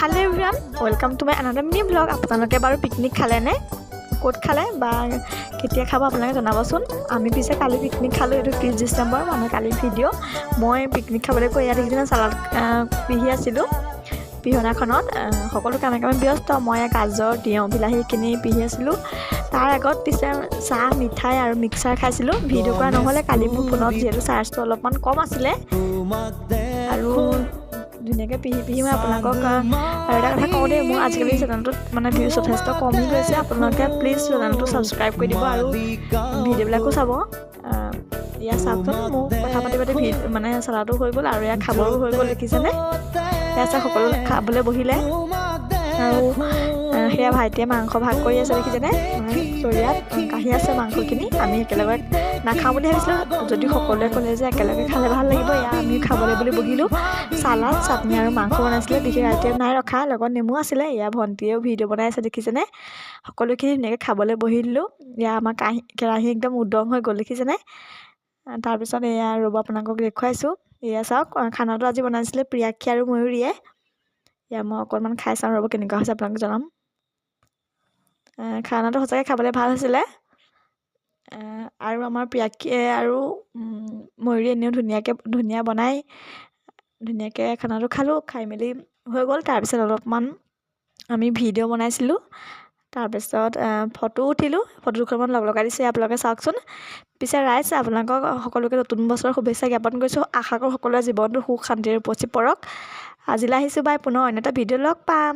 Hello everyone, welcome to my another mini vlog. আপোনালোকে বাৰু picnic খালেনে? ক'ত খালে বা কেতিয়া খাব, আপোনালোকে জনাবচোন। আমি পিছে কালি পিকনিক খালোঁ। এইটো 30 ডিচেম্বৰ, মানে কালি ভিডিঅ'। মই পিকনিক খাবলৈ গৈ ইয়াত দেখিছেনে, চালাড পিহি আছিলোঁ পিহনাখনত। সকলো কামে কামে ব্যস্ত। মই গাজৰ, তিয়ঁহ, বিলাহীখিনি পিহি আছিলোঁ। তাৰ আগত পিছে চাহ, মিঠাই আৰু মিক্সাৰ খাইছিলোঁ। ভিডিঅ' কৰা নহ'লে কালি, মোৰ ফোনত যিহেতু চাৰ্জটো অলপমান কম আছিলে। আৰু ধুনীয়াকৈ পিহি পিহি মই আপোনালোকক আৰু এটা কথা কওঁ দেই, মোৰ আজিকালি চেনেলটোত মানে ভিউজ যথেষ্ট কমি গৈছে। আপোনালোকে প্লিজ চেনেলটো ছাবস্ক্ৰাইব কৰি দিব আৰু ভিডিঅ'বিলাকো চাব। এয়া চাওকচোন, মোৰ কথা পাতি পাতি মানে চালাডো হৈ গ'ল আৰু এয়া খাবৰো হৈ গ'ল, দেখিছেনে? এয়া চাওক, সকলো খাবলৈ বহিলে আৰু সেয়া ভাইটিয়ে মাংস ভাগ কৰি আছে, দেখিছেনে? মানে চৰিয়াত কাঢ়ি আছে মাংসখিনি। আমি একেলগে নাখাওঁ বুলি ভাবিছিলোঁ যদিও সকলোৱে ক'লে যে একেলগে খালে ভাল লাগিব। এয়া আমি খাবলৈ বুলি বহিলোঁ। চালাড, চাটনি আৰু মাংস বনাইছিলে। বিশেষ আইটেম নাই ৰখা, লগত নেমু আছিলে। এয়া ভণ্টিয়েও ভিডিঅ' বনাই আছে, দেখিছেনে? সকলোখিনি ধুনীয়াকৈ খাবলৈ বহি দিলোঁ। এয়া আমাৰ কাঁহী কেৰাহী একদম উদং হৈ গ'ল, দেখিছেনে? তাৰপিছত এয়া ৰ'ব, আপোনালোকক দেখুৱাইছোঁ। এয়া চাওক, খানাটো আজি বনাইছিলে প্ৰিয়াক্ষী আৰু ময়ূৰীয়ে। এয়া মই অকণমান খাই চাওঁ ৰ'ব, কেনেকুৱা হৈছে আপোনালোকক জনাম। খানাটো সঁচাকৈ খাবলৈ ভাল হৈছিলে আৰু আমাৰ প্ৰিয়াক্ষীয়ে আৰু ময়ূৰীয়ে এনেও ধুনীয়াকৈ ধুনীয়া বনায়। ধুনীয়াকৈ খানাটো খালোঁ। খাই মেলি হৈ গ'ল। তাৰপিছত অলপমান আমি ভিডিঅ' বনাইছিলোঁ, তাৰপিছত ফটো উঠিলোঁ। ফটো দুখনমান লগ লগাই দিছোঁ, আপোনালোকে চাওকচোন। পিছে ৰাইজ, আপোনালোকক সকলোকে নতুন বছৰৰ শুভেচ্ছা জ্ঞাপন কৰিছোঁ। আশা কৰোঁ সকলোৰে জীৱনটো সুখ শান্তিৰে উপচি পৰক। আজিলৈ আহিছোঁ, বাই। পুনৰ অন্য এটা ভিডিঅ' লগ পাম।